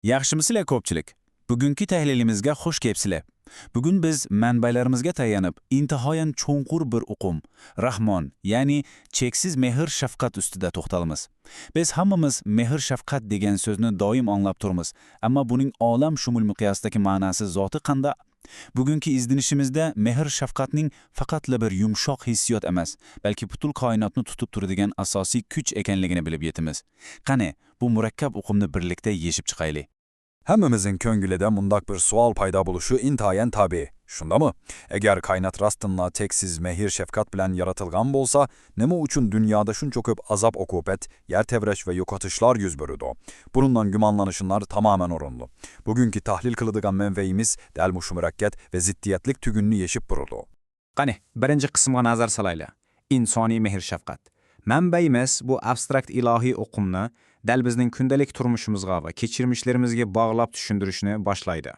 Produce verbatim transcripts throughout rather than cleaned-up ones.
ياخشىمۇسىلەر كۆپچىلىك؟ بۈگۈنكى تەھلىلىمىزگە خۇش كەپسىلەر. بۈگۈن بىز مەنبەلىرىمىزگە تايىنىپ، ئىنتايىن چوڭقۇر بىر ئۇقۇم، راھمان، يەنى چەكسىز مېھىر-شەپقەت ئۈستىدە توختالىمىز. بىز ھەممىمىز مېھىر-شەپقەت دېگەن سۆزنى دائىم ئاڭلاپ تۇرىمىز، ئەمما بۇنىڭ ئالەم شۇمۇل مىقياستىكى مەناسى زاتى قانداق؟ بۈگۈنكى ئىزدىنىشىمىزدە مېھىر-شەپقەتنىڭ پەقەتلا بىر يۇمشاق ھېسسىيات ئەمەس، بەلكى پۈتۈن كائىناتنى تۇتۇپ تۇرىدىغان ئاساسىي كۈچ ئىكەنلىكىنى بىلىپ يېتىمىز. قېنى، بۇ مۇرەككەپ ئۇقۇمنى بىرلىكتە يېشىپ چىقايلى. ھەممىمىزنىڭ كۆڭلىدە مۇنداق بىر سوئال پەيدا بولۇشى ئىنتايىن تەبىئىي، شۇنداقمۇ؟ ئەگەر كائىنات راستتىنلا چەكسىز مېھىر-شەپقەت بىلەن يارىتىلغان بولسا، نېمە ئۈچۈن دۇنيادا شۇنچە كۆپ ئازاب-ئوقۇبەت، يەر تەۋرەش ۋە يوقىتىشلار يۈز بېرىدۇ؟ بۇنىڭدىن گۇمانلىنىشلار تامامەن ئورۇنلۇق. بۈگۈنكى تەھلىل قىلىدىغان مەنبەيىمىز دەل مۇشۇ مۇرەككەپ ۋە زىددىيەتلىك تۈگۈننى يېشىپ بېرىدۇ. قېنى، بىرىنچى قىسىمغا نەزەر سالايلى. ئىنسانىي مېھىر-شەپقەت. مەنبەيىمىز بۇ ئابستراكت ئىلاھىي ئۇقۇمنى دەل بىزنىڭ كۈندىلىك تۇرمۇشىمىزغا ۋە كەچۈرمىشلىرىمىزگە باغلاپ چۈشەندۈرۈشنى باشلايدۇ.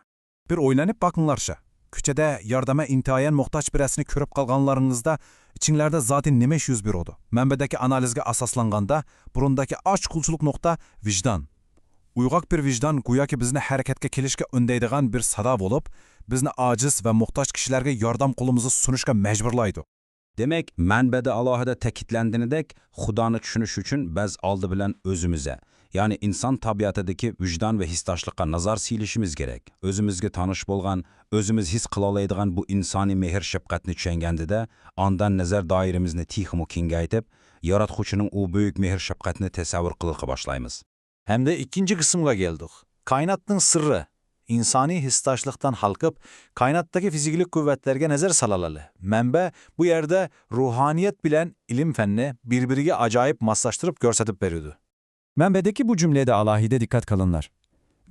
بىر ئويلىنىپ باقىڭلارچە. كوچىدە ياردەمگە ئىنتايىن موھتاج بىرەرسىنى كۆرۈپ قالغانلىرىڭىزدا ئىچىڭلاردا زادى نېمە ئىش يۈز بېرىدۇ؟ مەنبەدىكى ئانالىزگە ئاساسلانغاندا، بۇرۇندىكى ئاچقۇچلۇق نۇقتا ۋىجدان. ئويغاق بىر ۋىجدان گوياكى بىزنى ھەرىكەتكە كېلىشكە ئۈندەيدىغان بىر سادا بولۇپ، بىزنى ئاجىز ۋە موھتاج كىشىلەرگە ياردەم قولىمىزنى سۇنۇشقا مەجبۇرلايدۇ. دېمەك، مەنبەدە ئالاھىدە تەكىتلەنگىنىدەك، خۇدانى چۈشىنىش ئۈچۈن بىز ئالدى بىلەن ئۆزىمىزگە، يەنى ئىنسان تەبىئىتىدىكى ۋىجدان ۋە ھېسداشلىققا نازار سېلىشىمىز كېرەك. ئۆزىمىزگە تانىش بولغان، ئۆزىمىز ھېس قىلالايدىغان بۇ ئىنسانىي مېھىر-شەپقەتنى چۈشەنگەندىدە، ئاندىن نەزەر دائىرىمىزنى تېخىمۇ كېڭەيتىپ، ياراتقۇچىنىڭ ئۇ بۈيۈك مېھىر-شەپقەتنى تەسەۋۋۇر قىلىشقا باشلايمىز. ھەمدە ئىككىنچى قىسىمغا كەلدۇق. كائىناتنىڭ سىرى. ئىنسانىي ھېسداشلىقتىن ھالقىپ، كائىناتتىكى فىزىكىلىق قۇۋۋەتلەرگە نەزەر سالالايلى. مەنبە بۇ يەردە روھانىيەت بىلەن ئىلىم-پەننى بىر-بىرىگە ئاجايىپ ماسلاشتۇرۇپ كۆرسىتىپ بېرىدۇ. مەنبەدىكى بۇ جۈملىدە ئالاھىدە دىققەت قىلىڭلار.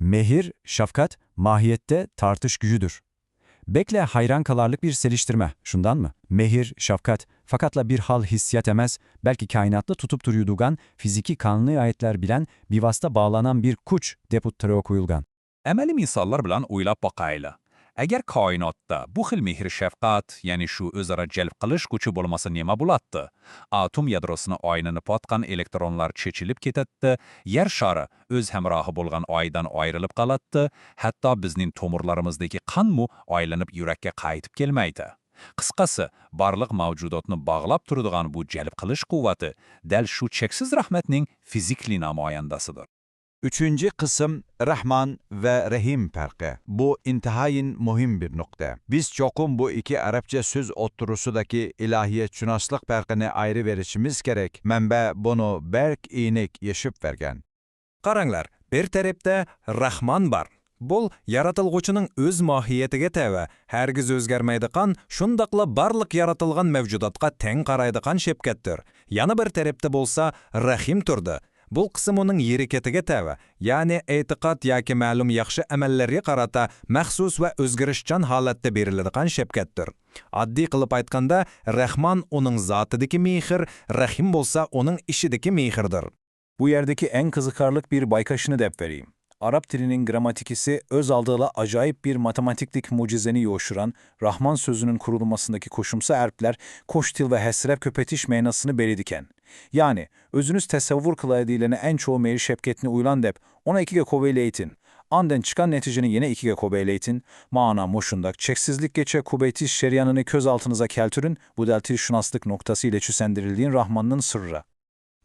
مېھىر، شەپقەت ماھىيەتتە تارتىش كۈچىدۇر. بەكلا ھەيران قالارلىق بىر سېلىشتۇرما، شۇنداقمۇ؟ مېھىر، شەپقەت پەقەتلا بىر خىل ھېسسىيات ئەمەس، بەلكى كائىناتنى تۇتۇپ تۇرىدىغان فىزىكىي قانۇنىيەتلەر بىلەن بىۋاسىتە باغلانغان بىر كۈچ دەپ ئوتتۇرىغا قويۇلغان. ئەمەلىي مىساللار بىلەن ئويلاپ باقايلى. ئەگەر كائىناتتا بۇ خىل مېھىر-شەپقەت، يەنى شۇ ئۆزئارا جەلپ قىلىش كۈچى بولمىسا نېمە بولاتتى؟ ئاتوم يادروسىنى ئايلىنىپ ئاتقان ئېلېكترونلار چېچىلىپ كېتەتتى، يەر شارى ئۆز ھەمراھى بولغان ئايدىن ئايرىلىپ قالاتتى، ھەتتا بىزنىڭ تومۇرلىرىمىزدىكى قانمۇ ئايلىنىپ يۈرەككە قايتىپ كەلمەيتتى. قىسقىسى، بارلىق مەۋجۇداتنى باغلاپ تۇرىدىغان بۇ جەلپ قىلىش قۇۋۋىتى دەل شۇ چەكسىز رەھمەتنىڭ فىزىكىي نامايەندىسىدۇر. ئۈچىنچى قىسىم، راھمان ۋە رەھىم پەرقى. بۇ ئىنتايىن مۇھىم بىر نۇقتا. بىز چوقۇم بۇ ئىككى ئەرەبچە سۆز ئوتتۇرىسىدىكى ئىلاھىيەتشۇناسلىق پەرقىنى ئايرىۋېلىشىمىز كېرەك. مەنبە بۇنى بەك ئېنىق يېشىپ بەرگەن. قاراڭلار، بىر تەرەپتە راھمان بار. بۇ ياراتقۇچىنىڭ ئۆز ماھىيىتىگە تەۋە، ھەرگىز ئۆزگەرمەيدىغان، شۇنداقلا بارلىق يارىتىلغان مەۋجۇداتقا تەڭ قارايدىغان شەپقەتتۇر. يەنە بىر تەرەپتە بولسا رەھىم تۇرىدۇ. بۇ قىسىم ئۇنىڭ ھەرىكىتىگە تەۋە، يەنى ئېتىقاد ياكى مەلۇم ياخشى ئەمەللەرگە قارىتا مەخسۇس ۋە ئۆزگىرىشچان ھالەتتە بېرىلىدىغان شەپقەتتۇر. ئاددىي قىلىپ ئېيتقاندا، راھمان ئۇنىڭ زاتىدىكى مېھىر، رەھىم بولسا ئۇنىڭ ئىشىدىكى مېھىردۇر. بۇ يەردىكى ئەڭ قىزىقارلىق بىر بايقاشنى دەپ بېرەي. ئەرەب تىلىنىڭ گىرامماتىكىسى ئۆز ئالدىغا ئاجايىپ بىر ماتېماتىكلىق مۆجىزىنى يوشۇرغان، راھمان سۆزىنىڭ قۇرۇلمىسىندىكى قوشۇمچە ھەرپلەر قوش تىل ۋە ھەسسىلەپ كۆپەيتىش مەنىسىنى بېرىدىكەن. يەنى، ئۆزىڭىز تەسەۋۋۇر قىلالايدىغان ئەڭ چوڭ مېھىر-شەپقەتنى ئويلاڭ دەپ، ئۇنى ئىككىگە كۆپەيتىڭ. ئاندىن چىققان نەتىجىنى يەنە ئىككىگە كۆپەيتىڭ. مانا مۇشۇنداق چەكسىزلىككىچە كۆپەيتىش جەريانىنى كۆز ئالدىڭىزغا كەلتۈرۈڭ، بۇ دەل تىلشۇناسلىق نۇقتىسى ئىلە چۈشەندۈرۈلگەن راھماننىڭ سىرى.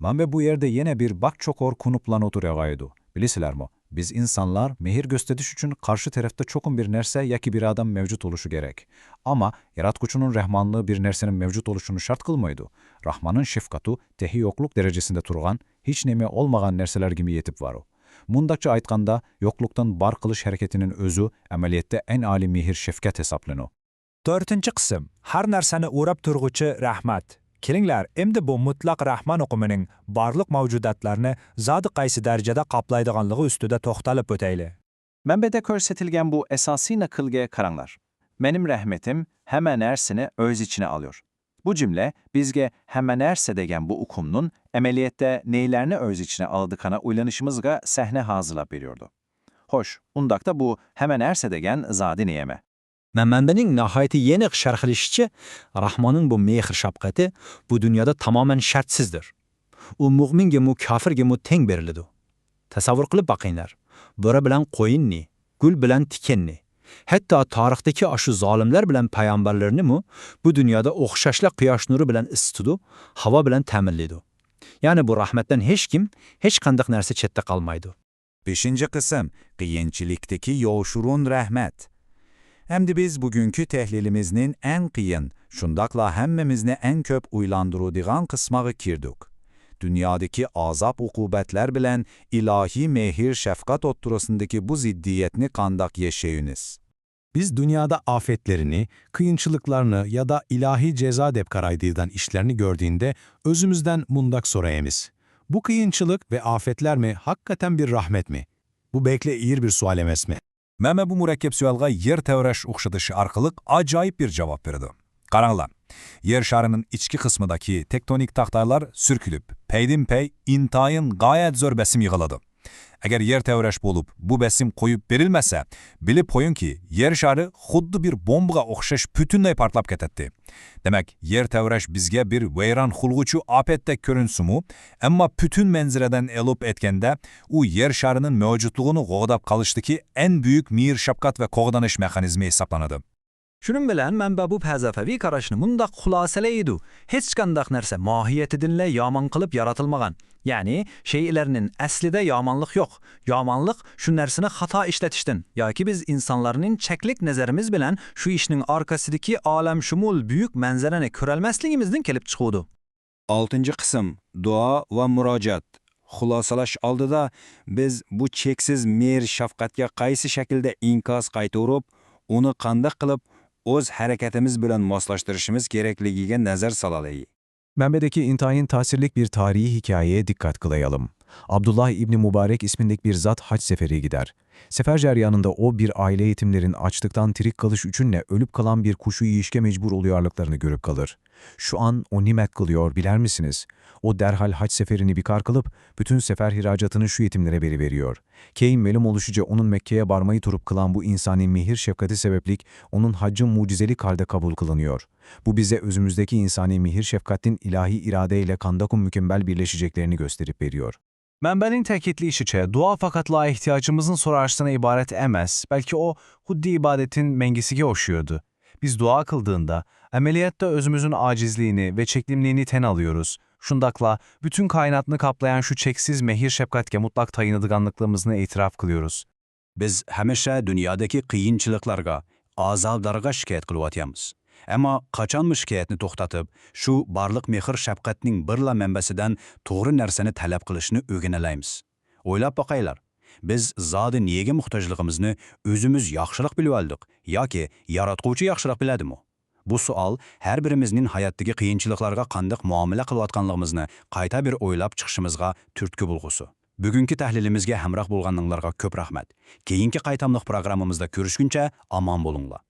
مەنبە بۇ يەردە يەنە بىر بەك چوڭقۇر كۇنۇپلارنى ئوتتۇرىغا قويىدۇ. بىلىسىلەرمۇ، بىز ئىنسانلار مېھىر كۆرسىتىش ئۈچۈن قارشى تەرەپتە چوقۇم بىر نەرسە ياكى بىر ئادەم مەۋجۇت بولۇشى كېرەك. ئەمما ياراتقۇچىنىڭ راھمانلىقى بىر نەرسىنىڭ مەۋجۇت بولۇشىنى شەرت قىلمايدۇ. راھماننىڭ شەپقىتى تېخى يوقلۇق دەرىجىسىندە تۇرغان، ھېچنېمە بولمىغان نەرسىلەرگىمۇ يېتىپ بارىدۇ. مۇنداقچە ئېيتقاندا، يوقلۇقتىن بار قىلىش ھەرىكىتىنىڭ ئۆزى ئەمەلىيەتتە ئەڭ ئالىي مېھىر-شەپقەت ھېسابلىنىدۇ. تۆتىنچى قىسىم، ھەر نەرسىنى ئوراپ تۇرغۇچى رەھمەت. كېلىڭلار، ئەمدى بۇ مۇتلەق رەھمان ئۇقۇمىنىڭ بارلىق مەۋجۇداتلارنى زادى قايسى دەرىجىدە قاپلايدىغانلىقى ئۈستىدە توختىلىپ ئۆتەيلى. مەنبەدە كۆرسىتىلگەن بۇ ئاساسىي نەقىلگە قاراڭلار. مېنىڭ رەھمىتىم ھەممە نەرسىنى ئۆز ئىچىنە ئالىدۇ. بۇ جۈملە بىزگە ھەممە نەرسە دېگەن بۇ ئۇقۇمنىڭ ئەمەلىيەتتە نېلەرنى ئۆز ئىچىنە ئالىدىغىنى ئويلىنىشىمىزغا سەھنە ھازىرلاپ بېرىدۇ. خوش، ئۇنداقتا بۇ ھەممە نەرسە دېگەن زادى نېمە؟ مەنبەنىڭ ناھايىتى يېنىق شەرھلىشىچە، راھماننىڭ بۇ مېھىر-شەپقىتى بۇ دۇنيادا تامامەن شەرتسىزدۇر. ئۇ مۆمىنگىمۇ، كاپىرغىمۇ تەڭ بېرىلىدۇ. تەسەۋۋۇر قىلىپ باقىڭلار. بۆرە بىلەن قويۇننى، گۈل بىلەن تىكەننى، ھەتتا تارىختىكى ئاشۇ زالىملار بىلەن پەيغەمبەرلەرنىمۇ بۇ دۇنيادا ئوخشاشلا قۇياش نۇرى بىلەن ئىسسىتىدۇ، ھاۋا بىلەن تەمىنلەيدۇ. يەنى بۇ رەھمەتتىن ھېچكىم، ھېچقانداق نەرسە چەتتە قالمايدۇ. بەشىنچى قىسىم، قىيىنچىلىقتىكى يوشۇرۇن رەھمەت. ئەمدى بىز بۈگۈنكى تەھلىلىمىزنىڭ ئەڭ قىيىن، شۇنداقلا ھەممىمىزنى ئەڭ كۆپ ئويلاندۇرىدىغان قىسمىغا كىردۇق. دۇنيادىكى ئازاب-ئوقۇبەتلەر بىلەن ئىلاھىي مېھىر-شەپقەت ئوتتۇرىسىندىكى بۇ زىددىيەتنى قانداق يەشەيمىز؟ بىز دۇنيادا ئاپەتلەرنى، قىيىنچىلىقلارنى يادا ئىلاھىي جازا دەپ قارايدىغان ئىشلارنى كۆردۈيىندە، ئۆزىمىزدىن مۇنداق سورايمىز: بۇ قىيىنچىلىق ۋە ئاپەتلەرمۇ ھەقىقەتەن بىر رەھمەتمۇ؟ بۇ بەكلا ئېغىر بىر سوئال ئەمەسمۇ؟ مەن بۇ مۇرەككەپ سوئالغا يەر تەۋرەش ئوخشىتىشى ئارقىلىق ئاجايىپ بىر جاۋاب بېرىدۇ. قاراڭلار، يەر شارىنىڭ ئىچكى قىسمىدىكى تېكتونىك تاختايلار سۈركىلىپ، پەيدىنپەي ئىنتايىن غايەت زور بېسىم يىغىلىدۇ. ئەگەر يەر تەۋرەش بولۇپ، بۇ بېسىم قويۇپ بېرىلمىسە، بىلىپ قويۇڭكى، يەر شارى خۇددى بىر بومبىغا ئوخشاش پۈتۈنلەي پارتلاپ كېتەتتى. دېمەك، يەر تەۋرەش بىزگە بىر ۋەيران قىلغۇچى ئاپەتتەك كۆرۈنسىمۇ، ئەمما پۈتۈن مەنزىرىدىن ئېلىپ ئېيتقاندا، ئۇ يەر شارىنىڭ مەۋجۇتلۇقىنى قوغداپ قېلىشتىكى ئەڭ بۈيۈك مېھىر-شەپقەت ۋە قوغدىنىش مېخانىزمى ھېسابلىنىدۇ. شۇنىڭ بىلەن مەنبە بۇ پەلسەپىۋى قاراشنى مۇنداق خۇلاسىلەيدۇ: ھېچقانداق نەرسە ماھىيىتىدىنلا يامان قىلىپ ياراتىلمىغان. يەنى، شەيئىلەرنىڭ ئەسلىدە يامانلىق يوق. يامانلىق شۇ نەرسىنى خاتا ئىشلىتىشتىن ياكى بىز ئىنسانلارنىڭ چەكلىك نەزىرىمىز بىلەن شۇ ئىشنىڭ ئارقىسىدىكى ئالەمشۇمۇل بۈيۈك مەنزىرىنى كۆرەلمەسلىكىمىزدىن كېلىپ چىقىدۇ. ئالتىنچى قىسىم، دۇئا ۋە مۇراجىئەت. خۇلاسىلاش ئالدىدا، بىز بۇ چەكسىز مېھىر-شەپقەتكە قايسى شەكىلدە ئىنكاس قايتۇرۇپ، ئۇنى قانداق قىلىپ ئۆز ھەرىكىتىمىز بىلەن ماسلاشتۇرۇشىمىز كېرەكلىكىگە نەزەر سالايلى. مەنبەدىكى ئىنتايىن تەسىرلىك بىر تارىخىي ھېكايىگە دىققەت قىلايلى. ئابدۇللا ئىبنى مۇبارەك ئىسمىندىكى بىر زات ھەج سەپىرىگە گىدەر. سەپەر جەريانىندا ئۇ بىر ئائىلە يېتىملىرىنى ئاچلىقتىن تىرىك قىلىش ئۈچۈن ئۆلۈپ قالغان بىر قۇشنى يېيىشكە مەجبۇر بولۇيارلىقلىرىنى كۆرۈپ قالۇر. شۇ ئان ئۇ نېمە قىلىيور بىلەرمىسىز؟ ئۇ دەرھال ھەج سەپىرىنى بىكار قىلىپ، پۈتۈن سەپەر خىراجىتىنى شۇ يېتىملەرگە بېرىۋېرىيور. كېيىن مەلۇم بولۇشىچە، ئۇنىڭ مەككىگە بارماي تۇرۇپ قىلغان بۇ ئىنسانىي مېھىر-شەپقىتى سەۋەبلىك ئۇنىڭ ھەججى مۇجىزىلىك ھالدا قوبۇل قىلىنىيور. بۇ بىزگە ئۆزىمىزدىكى ئىنسانىي مېھىر-شەپقەتنىڭ ئىلاھىي ئىرادە ئىلە قانداق مۇكەممەل بىرلىشىجەكلىكىنى كۆستۈرۈپ بېرىيور. مەنبەنىڭ تەكىتلىشىچە، دۇئا پەقەتلا ئېھتىياجىمىزنى سوراشتىن ئىبارەت ئەمەس، بەلكى ئۇ خۇددى ئىبادەتنىڭ مەڭگىسىگە ئوخشايدۇ. بىز دۇئا قىلدىغاندا، ئەمەلىيەتتە ئۆزىمىزنىڭ ئاجىزلىقىنى ۋە چەكلىمىلىكىنى تەن ئالىيورۇز. شۇنداقلا پۈتۈن كائىناتنى قاپلىغان شۇ چەكسىز مېھىر-شەپقەتكە مۇتلەق تايىنىدىغانلىقىمىزنى ئېتىراپ قىلىيورۇز. بىز ھەمىشە دۇنيادىكى قىيىنچىلىقلارغا، ئازابلارغا شىكايەت قىلىۋاتىمىز. ئەمما قاچانمۇ شىكايەتنى توختىتىپ، شۇ بارلىق مېھىر-شەپقەتنىڭ بىرلا مەنبەسىدىن توغرا نەرسىنى تەلەپ قىلىشنى ئۆگىنەلەيمىز؟ ئويلاپ باقايلى. بىز زادى نېمىگە موھتاجلىقىمىزنى ئۆزىمىز ياخشىراق بىلىۋالدۇق ياكى ياراتقۇچى ياخشىراق بىلەدىمۇ؟ بۇ سوئال ھەر بىرىمىزنىڭ ھاياتتىكى قىيىنچىلىقلارغا قانداق مۇئامىلە قىلىۋاتقانلىقىمىزنى قايتا بىر ئويلاپ چىقىشىمىزغا تۈرتكە بولغۇسى. بۈگۈنكى تەھلىلىمىزگە ھەمراھ بولغانلىقىڭلارغا كۆپ رەھمەت. كېيىنكى قايتاملىق پروگراممىمىزدا كۆرۈشكۈنچە ئامان بولۇڭلار.